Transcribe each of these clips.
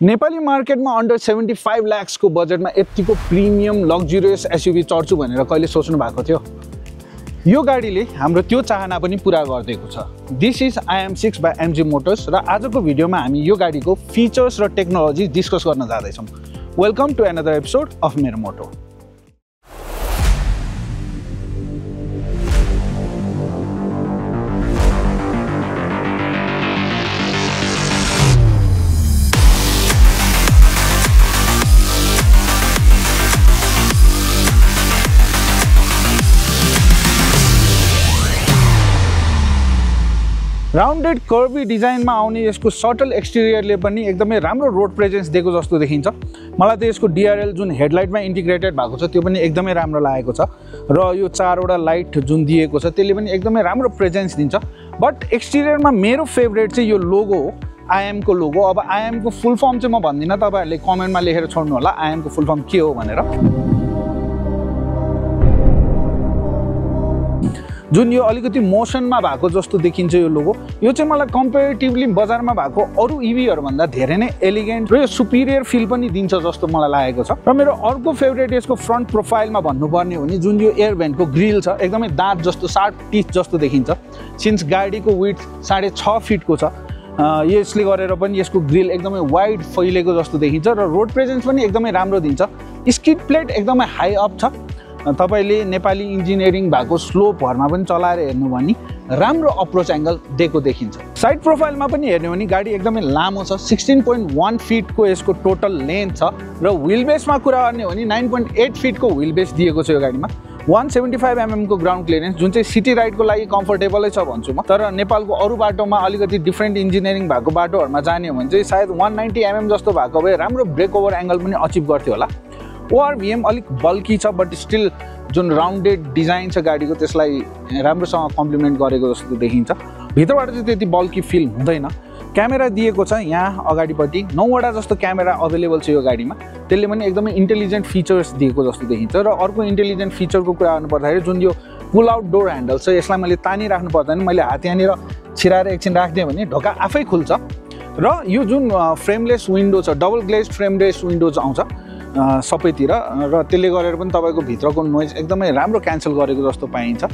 नेपाली मार्केटमा अन्डर 75 लाख्स को बजेटमा यतिको प्रिमियम लग्जरियस एसयुभी चढ्छु भनेर कहिले सोच्नु भएको थियो? यो गाडीले हाम्रो त्यो चाहना पनि पूरा गरिदिएको छ। This is IM6 by MG motors र आजको भिडियोमा हामी यो गाडीको फिचर्स र टेक्नोलोजी डिस्कस गर्न जाँदैछौँ। Welcome to another episode of मेरो मोटो। राउन्डेड कर्भी डिजाइनमा आउने यसको सटल एक्सटेरियरले पनि एकदमै राम्रो रोड प्रेजेन्स दिएको जस्तो देखिन्छ। मलाई त यसको DRL जुन हेडलाइटमा इन्टिग्रेटेड भएको छ त्यो पनि एकदमै राम्रो लागेको छ र यो चारवटा लाइट जुन दिएको छ त्यसले पनि एकदमै राम्रो प्रेजेन्स दिन्छ। बट एक्सटेरियरमा मेरो फेभरेट चाहिँ यो लोगो हो, IM को लोगो। अब IM को फुल फर्म चाहिँ म भन्दिनँ, तपाईहरुले कमेन्टमा लेखेर छोड्नु होला IM को फुल फर्म के हो भनेर। जुन यो अलिकति मोसनमा भएको जस्तो देखिन्छ यो लोगो, यो चाहिँ मलाई कम्पेरेटिभली बजारमा भएको अरू EV भन्दा धेरै नै एलिगेन्ट र यो सुपिरियर फिल पनि दिन्छ जस्तो मलाई लागेको छ। र मेरो अर्को फेभरेट यसको फ्रन्ट प्रोफाइलमा भन्नुपर्ने हो भने जुन यो एयर भेन्टको ग्रिल छ एकदमै दाँत जस्तो शार्प टिथ जस्तो देखिन्छ। सिन्स गाडीको विड्थ 6.5 फिटको छ, यसले गरेर पनि यसको ग्रिल एकदमै वाइड फैलेको जस्तो देखिन्छ र रोड प्रेजेन्स पनि एकदमै राम्रो दिन्छ। स्किड प्लेट एकदमै हाई अप छ। तपाईले नेपाली इन्जिनियरिङ भएको स्लोपहरुमा पनि चलाएर हेर्नु भने राम्रो अप्रोच एंगल दिएको देखिन्छ। साइड प्रोफाइलमा पनि हेर्नु भने गाडी एकदमै लामो छ, 16.1 फिटको यसको टोटल लेन्थ छ र व्हील बेसमा कुरा गर्ने हो भने 9.8 फिटको व्हील बेस दिएको छ यो गाडीमा। 175 mm को ग्राउन्ड क्लियरेन्स जुन चाहिँ सिटी राइडको लागि कम्फर्टेबलै छ भन्छु म। तर नेपालको अरू बाटोमा अलिकति डिफ्रेन्ट इन्जिनियरिङ भएको बाटोहरुमा जाने हो भने चाहिँ सायद 190 mm जस्तो भएको भए राम्रो ब्रेक ओभर एंगल पनि अचिभ गर्थ्यो होला। ORVM अलिक बल्की छ बट स्टिल जुन राउन्डेड डिजाइन छ गाडीको त्यसलाई राम्रोसँग कम्प्लिमेन्ट गरेको जस्तो देखिन्छ। भित्रबाट चाहिँ त्यति बल्की फिल हुँदैन। क्यामेरा दिएको छ यहाँ अगाडिपट्टि 9वटा जस्तो क्यामेरा अवेलेबल छ यो गाडीमा, त्यसले पनि एकदमै इन्टेलिजेन्ट फिचर्स दिएको जस्तो देखिन्छ। र अर्को इन्टेलिजेन्ट फिचरको कुरा गर्नु पर्दाखेरि जुन यो पुल आउट डोर ह्यान्डल छ यसलाई मैले तानिराख्नु पर्दैन, मैले हात यहाँनिर छिराएर एकछिन राख्दिएँ भने ढोका आफै खुल्छ। र यो जुन फ्रेमलेस विन्डो छ, डबल ग्लेज्ड फ्रेमलेस विन्डोज आउँछ सबैतिर र त्यसले गरेर पनि तपाईको भित्रको नोइज एकदमै राम्रो क्यान्सल गरेको जस्तो पाइन्छ।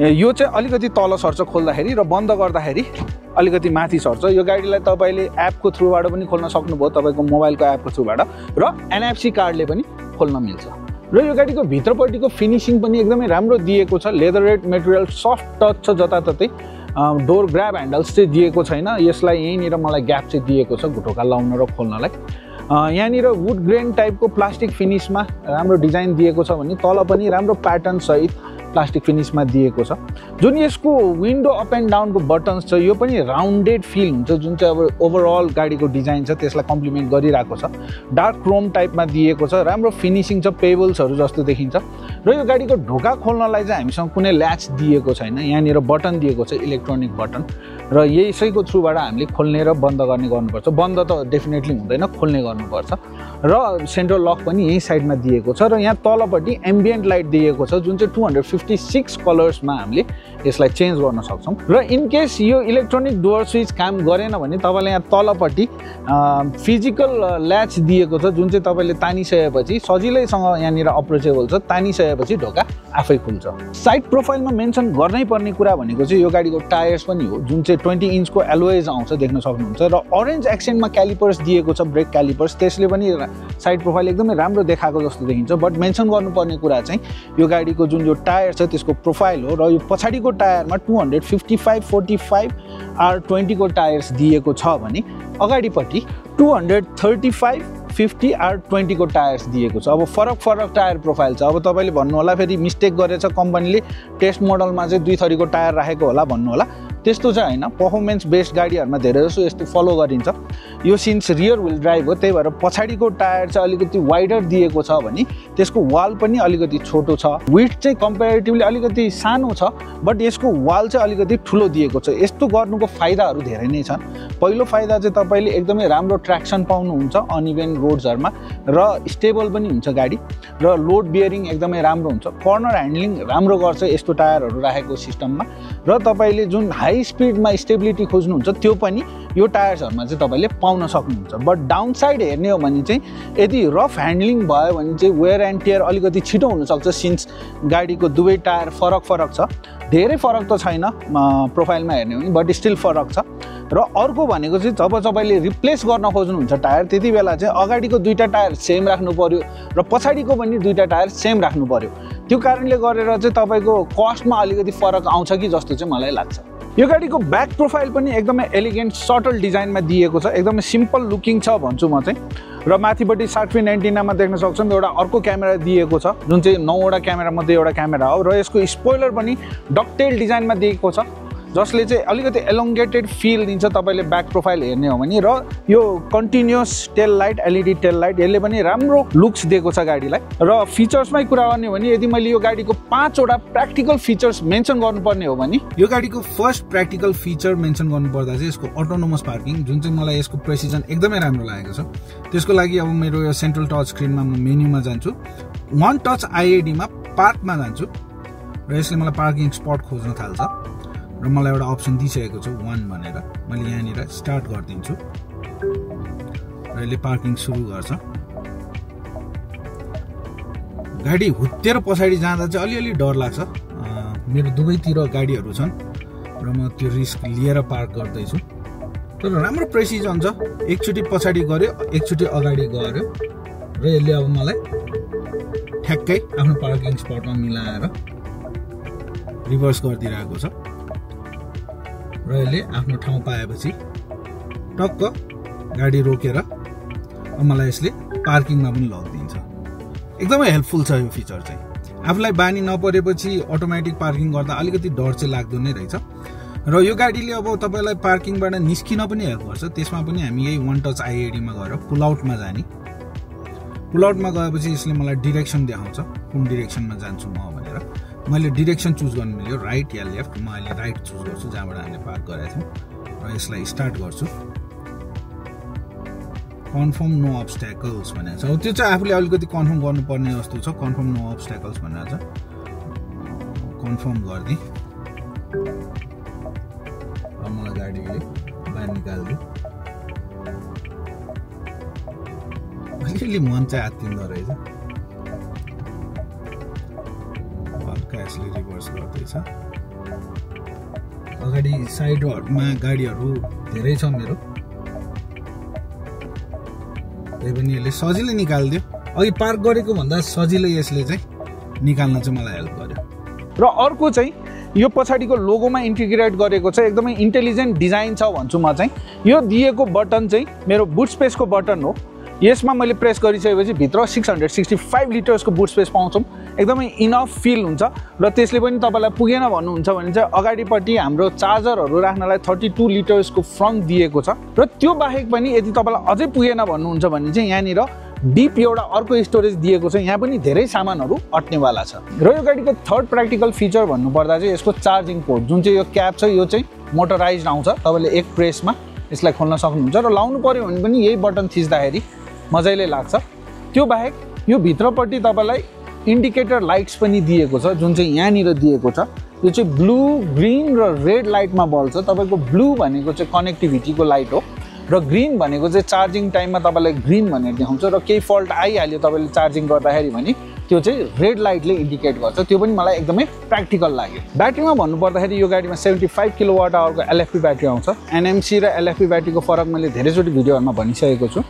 यो चाहिँ अलिकति तल सर्छ खोल्दाखेरि र बन्द गर्दाखेरि अलिकति माथि सर्छ। यो गाडीलाई तपाईले एपको थ्रुबाट पनि खोल्न सक्नुभयो, तपाईको मोबाइलको एपको थ्रुबाट, र NFC कार्डले पनि खोल्न मिल्छ। र यो गाडीको भित्रपट्टिको फिनिशिङ पनि एकदमै राम्रो दिएको छ। Leather red material, soft touch छ जताततै। डोर ग्र्याब ह्यान्डल्स चाहिँ दिएको छैन, यसलाई यहीँनिर मलाई ग्याप चाहिँ दिएको छ घुटोका लाउन र खोल्नलाई। यहाँनिर वुड ग्रेन टाइपको प्लास्टिक फिनिसमा राम्रो डिजाइन दिएको छ भने तल पनि राम्रो प्याटर्न सहित प्लास्टिक फिनिसमा दिएको छ। जुन यसको विन्डो अप एन्ड डाउनको बटन्स छ यो पनि राउन्डेड फिल हुन्छ, जुन चाहिँ अब ओभरअल गाडीको डिजाइन छ त्यसलाई कम्प्लिमेन्ट गरिरहेको छ। डार्क क्रोम टाइपमा दिएको छ, राम्रो फिनिसिङ छ, पेबल्सहरू जस्तो देखिन्छ। र यो गाडीको ढोका खोल्नलाई चाहिँ हामीसँग कुनै ल्याच दिएको छैन, यहाँनिर बटन दिएको छ, इलेक्ट्रोनिक बटन, र यसैको थ्रुबाट हामीले खोल्ने र बन्द गर्ने गर्नुपर्छ। बन्द त डेफिनेटली हुँदैन, खोल्ने गर्नुपर्छ। र सेन्ट्रल लक पनि यही साइडमा दिएको छ र यहाँ तलपट्टि एम्बियन्ट लाइट दिएको छ जुन चाहिँ 256 कलर्समा हामीले यसलाई चेन्ज गर्न सक्छौँ। र इन केस यो इलेक्ट्रोनिक डोर स्विच काम गरेन भने तपाईले यहाँ तलपट्टि फिजिकल ल्याच दिएको छ जुन चाहिँ तपाईले तानिसकेपछि सजिलैसँग यहाँनिर अप्रोचेबल छ, तानिसकेपछि ढोका आफै खुल्छ। साइड प्रोफाइलमा मेन्सन गर्नै पर्ने कुरा भनेको चाहिँ यो गाडीको टायर्स पनि हो जुन चाहिँ 20 इन्चको एलोइज आउँछ, देख्न सक्नुहुन्छ। र अरेन्ज एक्सेन्टमा क्यालिपर्स दिएको छ, ब्रेक क्यालिपर्स, त्यसले पनि साइड प्रोफाइल एकदमै राम्रो देखाएको जस्तो देखिन्छ। बट मेन्सन गर्नुपर्ने कुरा चाहिँ यो गाडीको जुन यो टायर छ त्यसको प्रोफाइल हो र यो पछाडिको टायरमा 255/45 R20 को टायर्स दिएको छ भने अगाडिपट्टि 235/50 R20 को टायर्स दिएको छ। अब फरक टायर प्रोफाइल छ। अब तपाईले भन्नु होला फेरि मिस्टेक गरेछ कम्पनीले, टेस्ट मोडलमा चाहिँ 2 थरीको टायर राखेको होला भन्नु होला, त्यस्तो चाहिँ हैन। परफर्मेन्स बेस्ड गाडीहरुमा धेरै जसो यस्तो फलो गरिन्छ। यो सिन्स रियर व्हील ड्राइभ हो त्यही भएर पछाडिको टायर चाहिँ अलिकति वाइडर दिएको छ भने त्यसको वाल पनि अलिकति छोटो छ। विड्थ चाहिँ कम्पेरेटिभली अलिकति सानो छ बट यसको वाल चाहिँ अलिकति ठुलो दिएको छ। यस्तो गर्नुको फाइदाहरु धेरै नै छन्। पहिलो फाइदा चाहिँ तपाईले एकदमै राम्रो ट्र्याक्सन पाउनुहुन्छ अनइभन रोड्सहरुमा र स्टेबल पनि हुन्छ गाडी र लोड बियरिङ एकदमै राम्रो हुन्छ। कर्नर ह्यान्डलिङ राम्रो गर्छ यस्तो टायरहरु राखेको सिस्टममा र तपाईले जुन हाई हाई स्पिडमा स्टेबिलिटी खोज्नुहुन्छ त्यो पनि यो टायर्सहरुमा चाहिँ तपाईले पाउन सक्नुहुन्छ। बट डाउन साइड हेर्ने हो भने चाहिँ यदि रफ ह्यान्डलिङ भयो भने चाहिँ वेयर एन्ड टियर अलिकति छिटो हुन सक्छ सिन्स गाडीको दुवै टायर फरक छ। धेरै फरक त छैन प्रोफाइलमा हेर्ने हो भने बट स्टिल फरक छ। र अर्को भनेको चाहिँ जब तपाईले रिप्लेस गर्न खोज्नुहुन्छ टायर त्यति बेला चाहिँ अगाडिको दुईटा टायर सेम राख्नु पर्यो र पछाडिको पनि दुईटा टायर सेम राख्नु पर्यो। त्यो कारणले गरेर चाहिँ तपाईको कस्टमा अलिकति फरक आउँछ कि जस्तो चाहिँ मलाई लाग्छ। यो गाडीको ब्याक प्रोफाइल पनि एकदमै एलिगेन्ट सटल डिजाइनमा दिएको छ, एकदमै सिम्पल लुकिङ छ भन्छु म चाहिँ। र माथिपट्टि शार्क फिन एन्टिनामा देख्न सक्छौँ एउटा अर्को क्यामेरा दिएको छ जुन चाहिँ 9वटा क्यामेरा मध्ये एउटा क्यामेरा हो। र यसको स्पोइलर पनि डकटेल डिजाइनमा दिएको छ जसले चाहिँ अलिकति एलोङ्गेटेड फिल दिन्छ तपाईले ब्याक प्रोफाइल हेर्ने हो भने। र यो continuous tail light LED tail light यसले पनि राम्रो लुक्स दिएको छ गाडीलाई। र फिचर्समै कुरा गर्ने हो भने यदि मैले यो गाडीको 5वटा प्र्याक्टिकल फिचर्स मेन्सन गर्नुपर्ने हो भने यो गाडीको फर्स्ट प्र्याक्टिकल फिचर मेन्सन गर्नुपर्दा चाहिँ यसको अटोनोमस पार्किङ जुन चाहिँ मलाई यसको प्रेसिजन एकदमै राम्रो लागेको छ। त्यसको लागि अब मेरो यो सेन्ट्रल टच स्क्रिनमा म मेन्युमा जान्छु, वन टच आईएडी मा पार्कमा जान्छु र यसले मलाई पार्किङ स्पट खोज्न थाल्छ र मलाई एउटा अप्सन दिइसकेको छ 1 भनेर। मैले यहाँनिर स्टार्ट गरिदिन्छु र यसले पार्किङ सुरु गर्छ। गाडी हुत्तेर पछाडि जाँदा चाहिँ अलिअलि डर लाग्छ। मेरो दुवैतिर गाडीहरू छन् र म त्यो रिस्क लिएर पार्क गर्दैछु। तर राम्रो प्रेसिजन छ, एकचोटि पछाडि गर्यो एकचोटि अगाडि गऱ्यो र यसले अब मलाई ठ्याक्कै आफ्नो पार्किङ स्पटमा मिलाएर रिभर्स गरिदिरहेको छ र यसले आफ्नो ठाउँ पाएपछि टक्क गाडी रोकेर मलाई यसले पार्किङमा पनि लगिदिन्छ। एकदमै हेल्पफुल छ यो फिचर चाहिँ। आफूलाई बानी नपरेपछि अटोमेटिक पार्किङ गर्दा अलिकति डर चाहिँ लाग्दो नै रहेछ। र यो गाडीले अब तपाईलाई पार्किङबाट निस्किन पनि हेल्प गर्छ। त्यसमा पनि हामी यही वन टच आईएडी मा गएर पुल आउटमा जाने। पुल आउटमा गएपछि यसले मलाई डिरेक्सन देखाउँछ कुन डिरेक्सनमा जान्छु म भनेर। मैले डिरेक्सन चुज गर्नु मिल्यो राइट या लेफ्ट। म अहिले राइट चुज गर्छु जहाँबाट हामीले पार्क गरेका थियौँ र यसलाई स्टार्ट गर्छु। कन्फर्म नो अब्स्ट्याकल्स भनेको छ। अब त्यो चाहिँ आफूले अलिकति कन्फर्म गर्नुपर्ने जस्तो छ। कन्फर्म नो अब्स्ट्याकल्स भनेको छ। कन्फर्म गरिदिएँ। अब मलाई गाडीले बाहिर निकालिदियो। अलिअलि मन चाहिँ आत्तिँदो रहेछ। यसले रिभर्स गर्दैछ। अगाडि साइडमा गाडीहरू धेरै छ मेरो, त्यही पनि यसले सजिलै निकाल्दियो। अघि पार्क गरेको भन्दा सजिलै यसले चाहिँ निकाल्न चाहिँ मलाई हेल्प गर्यो। र अर्को चाहिँ यो पछाडिको लोगोमा इन्टिग्रेट गरेको छ, एकदमै इन्टेलिजेन्ट डिजाइन छ भन्छु म चाहिँ। यो दिएको बटन चाहिँ मेरो बुट स्पेसको बटन हो। यसमा मैले प्रेस गरिसकेपछि भित्र 665 लिटर्सको बुट स्पेस पाउँछौँ। एकदमै इनफ फिल हुन्छ र त्यसले पनि तपाईलाई पुगेन भन्नुहुन्छ भने चाहिँ अगाडिपट्टि हाम्रो चार्जरहरू राख्नलाई 32 लिटर्सको फ्रन्ट दिएको छ। र त्यो बाहेक पनि यदि तपाईलाई अझै पुगेन भन्नुहुन्छ भने चाहिँ यहाँनिर डिप एउटा अर्को स्टोरेज दिएको छ। यहाँ पनि धेरै सामानहरू अट्नेवाला छ। र यो गाडीको थर्ड प्र्याक्टिकल फिचर भन्नुपर्दा चाहिँ यसको चार्जिङ पोर्ट जुन चाहिँ यो क्याप छ यो चाहिँ मोटराइज्ड आउँछ। तपाईँले एक प्रेसमा यसलाई खोल्न सक्नुहुन्छ र लाउनु पर्यो भने पनि यही बटन थिच्दाखेरि मजाले लाग्छ। त्यो बाहेक यो भित्रपट्टि तपाईलाई इन्डिकेटर लाइट्स पनि दिएको छ जुन चाहिँ यहाँनिर दिएको छ। यो चाहिँ ब्लू ग्रीन र रेड लाइटमा बल्छ। तपाईँको ब्लू भनेको चाहिँ कनेक्टिभिटीको लाइट हो र ग्रीन भनेको चाहिँ चार्जिङ टाइममा तपाईँलाई ग्रीन भनेर देखाउँछ र केही फल्ट आइहाल्यो तपाईँले चार्जिङ गर्दाखेरि भने त्यो चाहिँ रेड लाइटले इन्डिकेट गर्छ। त्यो पनि मलाई एकदमै प्र्याक्टिकल लाग्यो। ब्याट्रीमा भन्नुपर्दाखेरि यो गाडीमा 75 किलोवाट आवरको एलएफपी ब्याट्री आउँछ। एनएमसी र एलएफपी ब्याट्रीको फरक मैले धेरैचोटि भिडियोहरूमा भनिसकेको छु।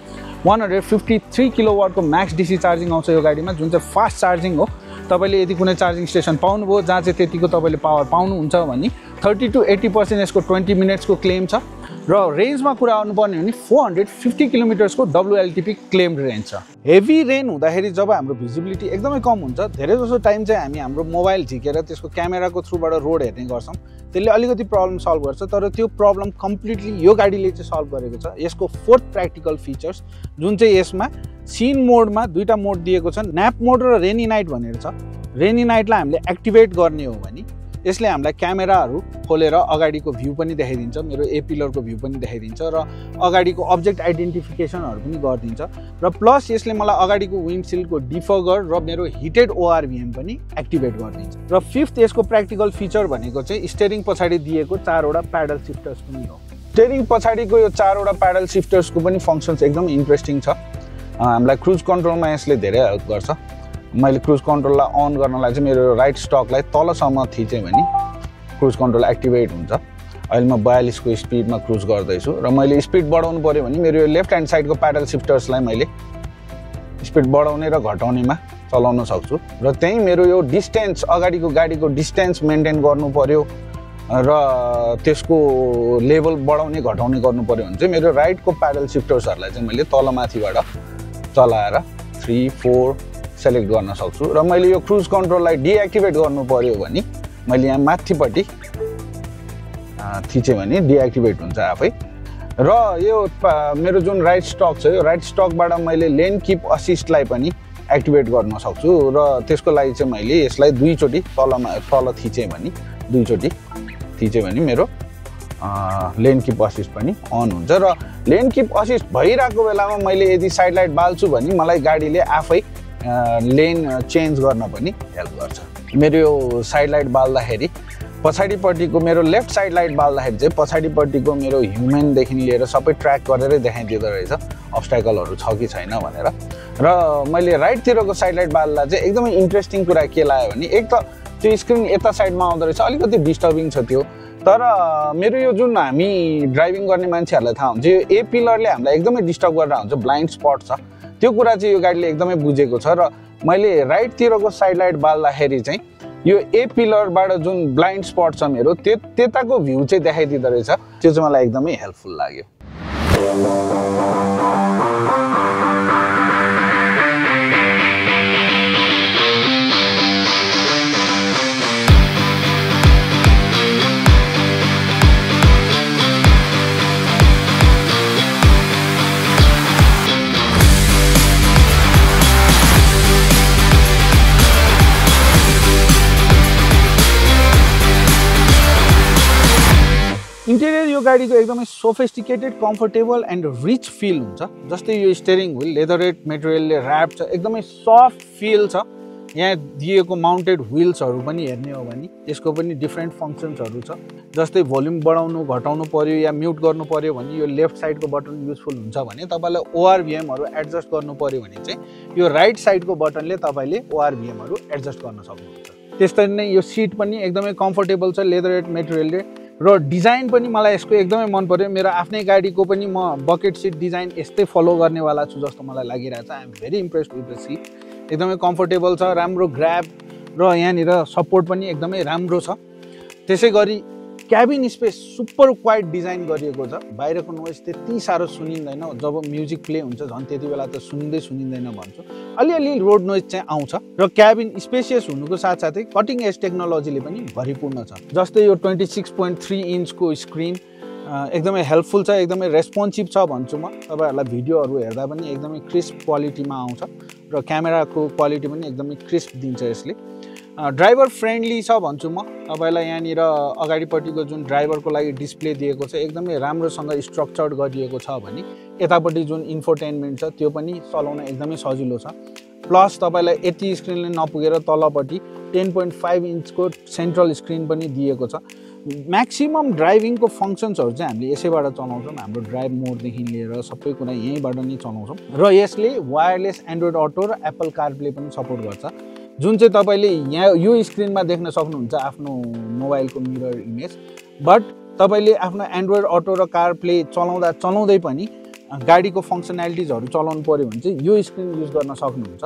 153 किलोवाटको म्याक्स डीसी चार्जिङ आउँछ यो गाडीमा जुन चाहिँ फास्ट चार्जिङ हो। तपाईँले यदि कुनै चार्जिङ स्टेसन पाउनुभयो जहाँ चाहिँ त्यतिको तपाईँले पावर पाउनुहुन्छ भने 30 to 80% यसको 20 मिनट्सको क्लेम छ। र रेन्जमा कुरा गर्नुपर्ने भने 450 किलोमिटर्सको WLTP क्लेम रेन्ज छ। हेभी रेन हुँदाखेरि जब हाम्रो भिजिबिलिटी एकदमै कम हुन्छ धेरै जसो टाइम चाहिँ हामी हाम्रो मोबाइल झिकेर त्यसको क्यामेराको थ्रुबाट रोड हेर्ने गर्छौँ। त्यसले अलिकति प्रब्लम सल्भ गर्छ तर त्यो प्रब्लम कम्प्लिटली यो गाडीले चाहिँ सल्भ गरेको छ। यसको फोर्थ प्र्याक्टिकल फिचर्स जुन चाहिँ यसमा सिन मोडमा दुईटा मोड दिएको छ, न्याप मोड र रेनी नाइट भनेर छ। रेनी नाइटलाई हामीले एक्टिभेट गर्ने हो भने यसले हामीलाई क्यामेराहरू खोलेर अगाडिको भ्यू पनि देखाइदिन्छ, मेरो ए पिलरको भ्यू पनि देखाइदिन्छ र अगाडिको अब्जेक्ट आइडेन्टिफिकेसनहरू पनि गरिदिन्छ र प्लस यसले मलाई अगाडिको विन्डसिल्डको डिफगर र मेरो हिटेड ORVM पनि एक्टिभेट गरिदिन्छ। र फिफ्थ यसको प्र्याक्टिकल फिचर भनेको चाहिँ स्टेयरिङ पछाडि दिएको 4वटा प्याडल सिफ्टर्स पनि हो। स्टेयरिङ पछाडिको यो 4वटा प्याडल सिफ्टर्सको पनि फङ्सन्स एकदम इन्ट्रेस्टिङ छ। हामीलाई क्रुज कन्ट्रोलमा यसले धेरै हेल्प गर्छ। मैले क्रुज कन्ट्रोललाई अन गर्नलाई चाहिँ मेरो राइट स्टकलाई तलसम्म थिचेँ भने क्रुज कन्ट्रोल एक्टिभेट हुन्छ। अहिले म 42 को स्पिडमा क्रुज गर्दैछु र मैले स्पिड बढाउनु पर्यो भने मेरो यो लेफ्ट ह्यान्ड साइडको प्याडल सिफ्टर्सलाई मैले स्पिड बढाउने र घटाउनेमा चलाउन सक्छु र त्यही मेरो यो डिस्टेन्स अगाडिको गाडीको डिस्टेन्स मेन्टेन गर्नु पर्यो र त्यसको लेभल बढाउने घटाउने गर्नु पर्यो भने चाहिँ मेरो राइटको प्याडल सिफ्टर्सहरूलाई चाहिँ मैले तलमाथिबाट चलाएर 3, 4 सेलेक्ट गर्न सक्छु र मैले यो क्रुज कन्ट्रोललाई डिएक्टिभेट गर्नु पर्यो भने मैले यहाँ माथिपट्टि थिचेँ भने डिएक्टिभेट हुन्छ आफै। र यो मेरो जुन राइट स्टक छ यो राइट स्टकबाट मैले लेन किप असिस्टलाई पनि एक्टिभेट गर्न सक्छु र त्यसको लागि चाहिँ मैले यसलाई 2 चोटि तल थिचेँ भने 2 चोटि थिचेँ भने मेरो लेन किप असिस्ट पनि अन हुन्छ र लेन किप असिस्ट भइरहेको बेलामा मैले यदि साइड लाइट बाल्छु भने मलाई गाडीले आफै लेन चेन्ज गर्न पनि हेल्प गर्छ। मेरो यो साइड लाइट बाल्दाखेरि पछाडिपट्टिको मेरो लेफ्ट साइड लाइट बाल्दाखेरि चाहिँ पछाडिपट्टिको मेरो ह्युमनदेखि लिएर सबै ट्र्याक गरेरै देखाइदिँदो रहेछ अब्स्ट्याकलहरू छ कि छैन भनेर। र मैले राइटतिरको साइड लाइट बाल्दा चाहिँ एकदमै इन्ट्रेस्टिङ कुरा के लाग्यो भने एक त त्यो स्क्रिन यता साइडमा आउँदो रहेछ, अलिकति डिस्टर्बिङ छ त्यो। तर मेरो यो जुन हामी ड्राइभिङ गर्ने मान्छेहरूलाई थाहा हुन्छ यो ए पिलरले हामीलाई एकदमै डिस्टर्ब गरेर हुन्छ, ब्लाइन्ड स्पट छ, त्यो कुरा चाहिँ यो गाडीले एकदमै बुझेको छ। र मैले राइटतिरको साइड लाइट बाल्दाखेरि चाहिँ यो ए पिलरबाट जुन ब्लाइन्ड स्पट छ मेरो त्यताको भ्यू चाहिँ देखाइदिँदो रहेछ, त्यो चाहिँ मलाई एकदमै हेल्पफुल लाग्यो। इन्टेरियर यो गाडीको एकदमै sophisticated, comfortable and rich feel हुन्छ। जस्तै यो स्टेयरिङ व्हिल लेदरेट मेटेरियलले ऱ्याप छ, एकदमै सफ्ट फिल छ। यहाँ दिएको माउन्टेड व्हिल्सहरू पनि हेर्ने हो भने यसको पनि डिफ्रेन्ट फङ्सन्सहरू छ। जस्तै भोल्युम बढाउनु घटाउनु पर्यो या म्युट गर्नु पर्यो भने यो लेफ्ट साइडको बटन युजफुल हुन्छ भने तपाईँलाई ORVMहरू एडजस्ट गर्नु पर्यो भने चाहिँ यो राइट साइडको बटनले तपाईँले ORVMहरू एडजस्ट गर्न सक्नुहुन्छ। त्यस्तै नै यो सिट पनि एकदमै कम्फर्टेबल छ, लेदरेट मेटेरियलले र डिजाइन पनि मलाई यसको एकदमै मन पर्यो। मेरो आफ्नै गाडीको पनि म बकेट सिट डिजाइन यस्तै फलो गर्नेवाला छु जस्तो मलाई लागिरहेछ। I am very impressed with the seat, एकदमै कम्फर्टेबल छ, राम्रो ग्र्याब र यहाँनिर सपोर्ट पनि एकदमै राम्रो छ। त्यसै गरी cabin space super quite design गरिएको छ, बाहिरको नोइज त्यति साह्रो सुनिँदैन, जब म्युजिक प्ले हुन्छ झन् त्यति बेला त सुनिँदैन भन्छु, अलिअलि रोड नोइज चाहिँ आउँछ। र क्याबिन स्पेसियस हुनुको साथसाथै कटिङ एज टेक्नोलोजीले पनि भरिपूर्ण छ। जस्तै यो 26.3 इन्चको स्क्रिन एकदमै हेल्पफुल छ, एकदमै रेस्पोन्सिभ छ भन्छु म। तपाईँहरूलाई भिडियोहरू हेर्दा पनि एकदमै क्रिस्प क्वालिटीमा आउँछ र क्यामेराको क्वालिटी पनि एकदमै क्रिस्प दिन्छ यसले। ड्राइभर फ्रेन्डली छ भन्छु म। तपाईँलाई यहाँनिर अगाडिपट्टिको जुन ड्राइभरको लागि डिस्प्ले दिएको छ एकदमै राम्रोसँग स्ट्रक्चर्ड गरिएको छ भने यतापट्टि जुन इन्फोटेनमेन्ट छ त्यो पनि चलाउन एकदमै सजिलो छ। प्लस तपाईँलाई यति स्क्रिनले नपुगेर तलपट्टि 10.5 इन्चको सेन्ट्रल स्क्रिन पनि दिएको छ। म्याक्सिमम ड्राइभिङको फङ्सन्सहरू चाहिँ हामीले यसैबाट चलाउँछौँ, हाम्रो ड्राइभ मोडदेखि लिएर सबै कुरा यहीँबाट नै चलाउँछौँ। र यसले वायरलेस एन्ड्रोइड अटो र एप्पल कारप्ले पनि सपोर्ट गर्छ, जुन चाहिँ तपाईँले यहाँ यो स्क्रिनमा देख्न सक्नुहुन्छ आफ्नो मोबाइलको मिरर इमेज। बट तपाईँले आफ्नो एन्ड्रोइड अटो र कारप्ले चलाउँदै पनि गाडीको फङ्सनालिटिजहरू चलाउनु पर्यो भने चाहिँ यो स्क्रिन युज गर्न सक्नुहुन्छ।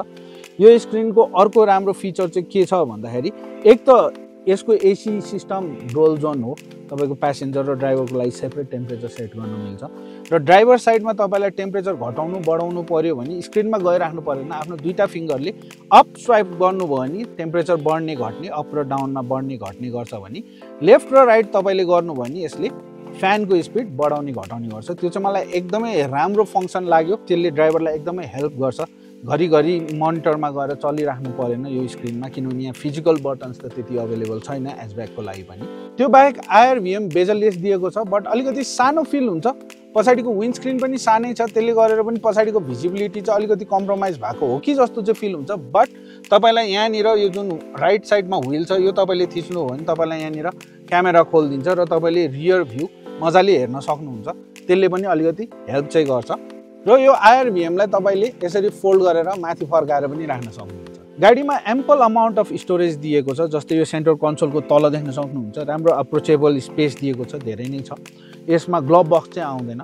यो स्क्रिनको अर्को राम्रो फिचर चाहिँ के छ भन्दाखेरि एक त यसको एसी सिस्टम डुअल जोन हो, तपाईँको प्यासेन्जर र ड्राइभरको लागि सेपरेट टेम्परेचर सेट गर्न मिल्छ। र ड्राइभर साइडमा तपाईँलाई टेम्परेचर घटाउनु बढाउनु पर्यो भने स्क्रिनमा गइराख्नु पर्दैन, आफ्नो दुईटा फिङ्गरले अप स्वाइप गर्नुभयो भने टेम्परेचर बढ्ने घट्ने, अप र डाउनमा बढ्ने घट्ने गर्छ भने लेफ्ट र राइट तपाईँले गर्नुभयो भने यसले फ्यानको स्पिड बढाउने घटाउने गर्छ। त्यो चाहिँ मलाई एकदमै राम्रो फङ्सन लाग्यो, त्यसले ड्राइभरलाई एकदमै हेल्प गर्छ। घरिघरि मोनिटरमा गएर चलिराख्नु परेन यो स्क्रिनमा, किनभने यहाँ फिजिकल बटन्स त त्यति अवेलेबल छैन ह्याचब्याकको लागि पनि। त्यो बाहेक IRVM बेजललेस दिएको छ, बट अलिकति सानो फिल हुन्छ। पछाडिको विन्डस्क्रिन पनि सानै छ, त्यसले गरेर पनि पछाडिको भिजिबिलिटी चाहिँ अलिकति कम्प्रोमाइज भएको हो कि जस्तो चाहिँ फिल हुन्छ। बट तपाईलाई यहाँनिर यो जुन राइट साइडमा व्हिल छ यो तपाईँले थिच्नु हो भने तपाईँलाई यहाँनिर क्यामेरा खोलिदिन्छ र तपाईँले रियर भ्यू मजाले हेर्न सक्नुहुन्छ। त्यसले पनि अलिकति हेल्प चाहिँ गर्छ र यो IRVM लाई तपाईँले यसरी फोल्ड गरेर माथि फर्काएर पनि राख्न सक्नुहुन्छ। गाडीमा एम्पल अमाउन्ट अफ स्टोरेज दिएको छ, जस्तै यो सेन्टर कन्सोलको तल देख्न सक्नुहुन्छ राम्रो अप्रोचेबल स्पेस दिएको छ, धेरै नै छ। यसमा ग्लोभ बक्स चाहिँ आउँदैन।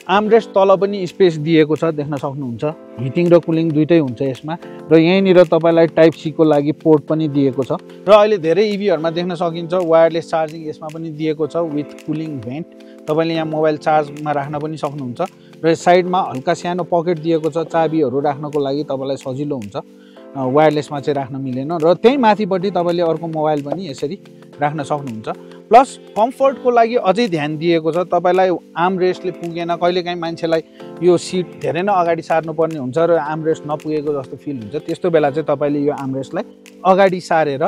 आर्मरेस्ट तल पनि स्पेस दिएको छ, देख्न सक्नुहुन्छ। हिटिङ र कुलिङ दुइटै हुन्छ यसमा र यहीँनिर तपाईँलाई टाइप सी को लागि पोर्ट पनि दिएको छ र अहिले धेरै इभीहरुमा देख्न सकिन्छ वायरलेस चार्जिङ यसमा पनि दिएको छ विथ कुलिङ भेन्ट। तपाईँले यहाँ मोबाइल चार्जमा राख्न पनि सक्नुहुन्छ र साइडमा हल्का सानो पकेट दिएको छ, चाबीहरू राख्नको लागि तपाईँलाई सजिलो हुन्छ। वायरलेसमा चाहिँ राख्न मिलेन र त्यही माथिपट्टि तपाईँले अर्को मोबाइल पनि यसरी राख्न सक्नुहुन्छ। प्लस कम्फर्टको लागि अझै ध्यान दिएको छ। तपाईँलाई आर्मरेस्टले पुगेन, कहिलेकाहीँ मान्छेलाई यो सिट धेरै नै अगाडि सार्नुपर्ने हुन्छ र आर्मरेस्ट नपुगेको जस्तो फिल हुन्छ, त्यस्तो बेला चाहिँ तपाईँले यो आर्मरेस्टलाई अगाडि सारेर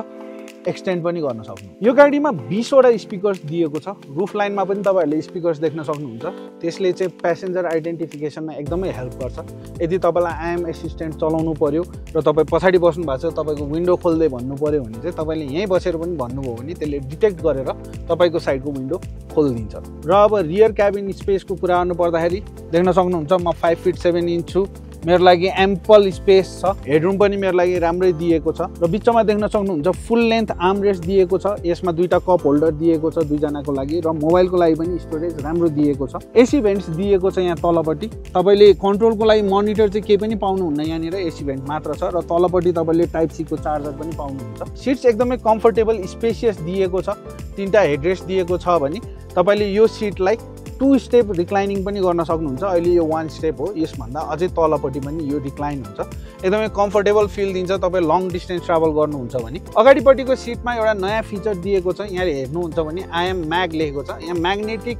एक्सटेन्ड पनि गर्न सक्नुहुन्छ। यो गाडीमा 20 वटा स्पिकर्स दिएको छ। रुफ लाइनमा पनि तपाईँहरूले स्पिकर्स देख्न सक्नुहुन्छ। त्यसले चाहिँ प्यासेन्जर आइडेन्टिफिकेसनमा एकदमै हेल्प गर्छ। यदि तपाईँलाई आइएम एसिस्टेन्ट चलाउनु पर्यो र तपाईँ पछाडि बस्नु भएको छ, तपाईँको विन्डो खोल्दै भन्नु पर्यो भने चाहिँ तपाईँले यहीँ बसेर पनि भन्नुभयो भने त्यसले डिटेक्ट गरेर तपाईँको साइडको विन्डो खोलिदिन्छ। र अब रियर क्याबिन स्पेसको कुरा गर्नु पर्दाखेरि देख्न सक्नुहुन्छ म 5 फिट 7 इन्च छु, मेरो लागि एम्पल स्पेस छ। हेडरुम पनि मेरो लागि राम्रै दिएको छ र बिचमा देख्न सक्नुहुन्छ फुल लेन्थ आर्मरेस्ट दिएको छ। यसमा दुईटा कप होल्डर दिएको छ दुईजनाको लागि र मोबाइलको लागि पनि स्टोरेज राम्रो दिएको छ। एसी भेन्ट्स दिएको छ यहाँ तलपट्टि। तपाईँले कन्ट्रोलको लागि मोनिटर चाहिँ केही पनि पाउनुहुन्न, यहाँनिर एसी भेन्ट मात्र छ र तलपट्टि तपाईँले टाइप सी को चार्जर पनि पाउनुहुन्छ। सिट्स एकदमै कम्फर्टेबल स्पेसियस दिएको छ। 3टा हेडरेस्ट दिएको छ भने तपाईँले यो सिटलाई 2 स्टेप रिक्लाइनिङ पनि गर्न सक्नुहुन्छ। अहिले यो 1 स्टेप हो, यसभन्दा अझै तलपट्टि पनि यो रिक्लाइन हुन्छ। एकदमै कम्फर्टेबल फिल दिन्छ तपाईँ लङ डिस्टेन्स ट्राभल गर्नुहुन्छ भने। अगाडिपट्टिको सिटमा एउटा नयाँ फिचर दिएको छ, यहाँ हेर्नुहुन्छ भने आइएम म्याग लेखेको छ। यहाँ म्याग्नेटिक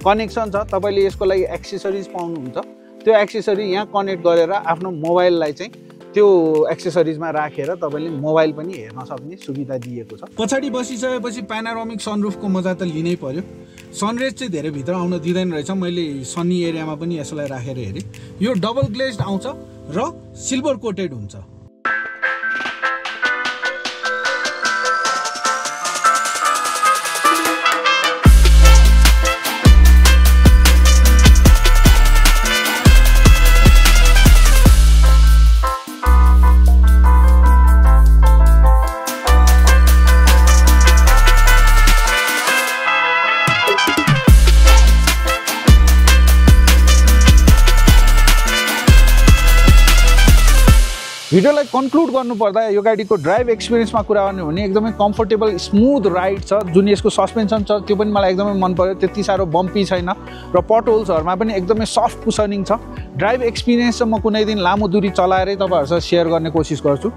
कनेक्सन छ, तपाईँले यसको लागि एक्सेसरिज पाउनुहुन्छ। त्यो एक्सेसरी यहाँ कनेक्ट गरेर आफ्नो मोबाइललाई चाहिँ त्यो एक्सेसरिजमा राखेर तपाईँले मोबाइल पनि हेर्न सक्ने सुविधा दिएको छ। पछाडि बसिसकेपछि प्यानोरामिक सनरुफको मजा त लिनै पर्यो। सनरेज चाहिँ धेरै भित्र आउन दिँदैन रहेछ, मैले सनी एरियामा पनि यसलाई राखेर हेरेँ। यो डबल ग्लेज्ड आउँछ र सिल्भर कोटेड हुन्छ। भिडियोलाई कन्क्लुड गर्नुपर्दा यो गाडीको ड्राइभ एक्सपिरियन्समा कुरा गर्ने हो भने एकदमै कम्फर्टेबल स्मुथ राइड छ। जुन यसको सस्पेन्सन छ त्यो पनि मलाई एकदमै मन पर्यो, त्यति साह्रो बम्पी छैन र पटहोल्सहरूमा पनि एकदमै सफ्ट कुसनिङ छ। ड्राइभ एक्सपिरियन्स चाहिँ म कुनै दिन लामो दूरी चलाएरै तपाईँहरूसँग सेयर गर्ने कोसिस गर्छु।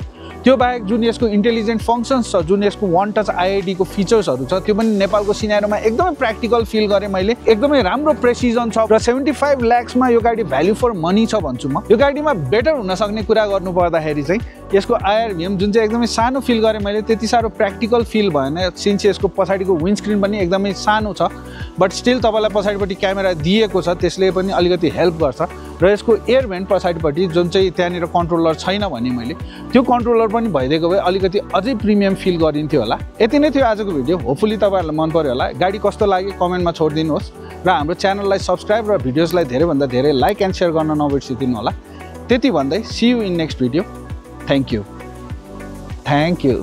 त्यो बाहेक जुन यसको इन्टेलिजेन्ट फङ्सन्स छ, जुन यसको वन टच IID को फिचर्सहरू छ, त्यो पनि नेपालको सिनेरीमा एकदमै प्र्याक्टिकल फिल गरेँ मैले। एकदमै राम्रो प्रेसिजन छ र 75 लाखमा यो गाडी भ्याल्यु फर मनी छ भन्छु म। यो गाडीमा बेटर हुन सक्ने कुरा गर्नु पर्दाखेरि चाहिँ यसको IRVM जुन चाहिँ एकदमै सानो फिल गरेँ मैले, त्यति साह्रो प्र्याक्टिकल फिल भएन। सिन्स यसको पछाडिको विन्डस्क्रिन पनि एकदमै सानो छ, बट स्टिल तपाईँलाई पछाडिपट्टि क्यामेरा दिएको छ, त्यसले पनि अलिकति हेल्प गर्छ। र यसको एयर भेन्ट पछाडिपट्टि जुन चाहिँ त्यहाँनिर कन्ट्रोलर छैन भने मैले, त्यो कन्ट्रोलर पनि भइदिएको भए अलिकति अझै प्रिमियम फिल गरिन्थ्यो होला। यति नै थियो आजको भिडियो। होपफुली तपाईँहरूलाई मन पर्यो होला। गाडी कस्तो लाग्यो कमेन्टमा छोडिदिनुहोस् र हाम्रो च्यानललाई सब्सक्राइब र भिडियोजलाई धेरैभन्दा धेरै लाइक एन्ड सेयर गर्न नबिर्सिदिनु होला। त्यति भन्दै see you in next video. Thank you.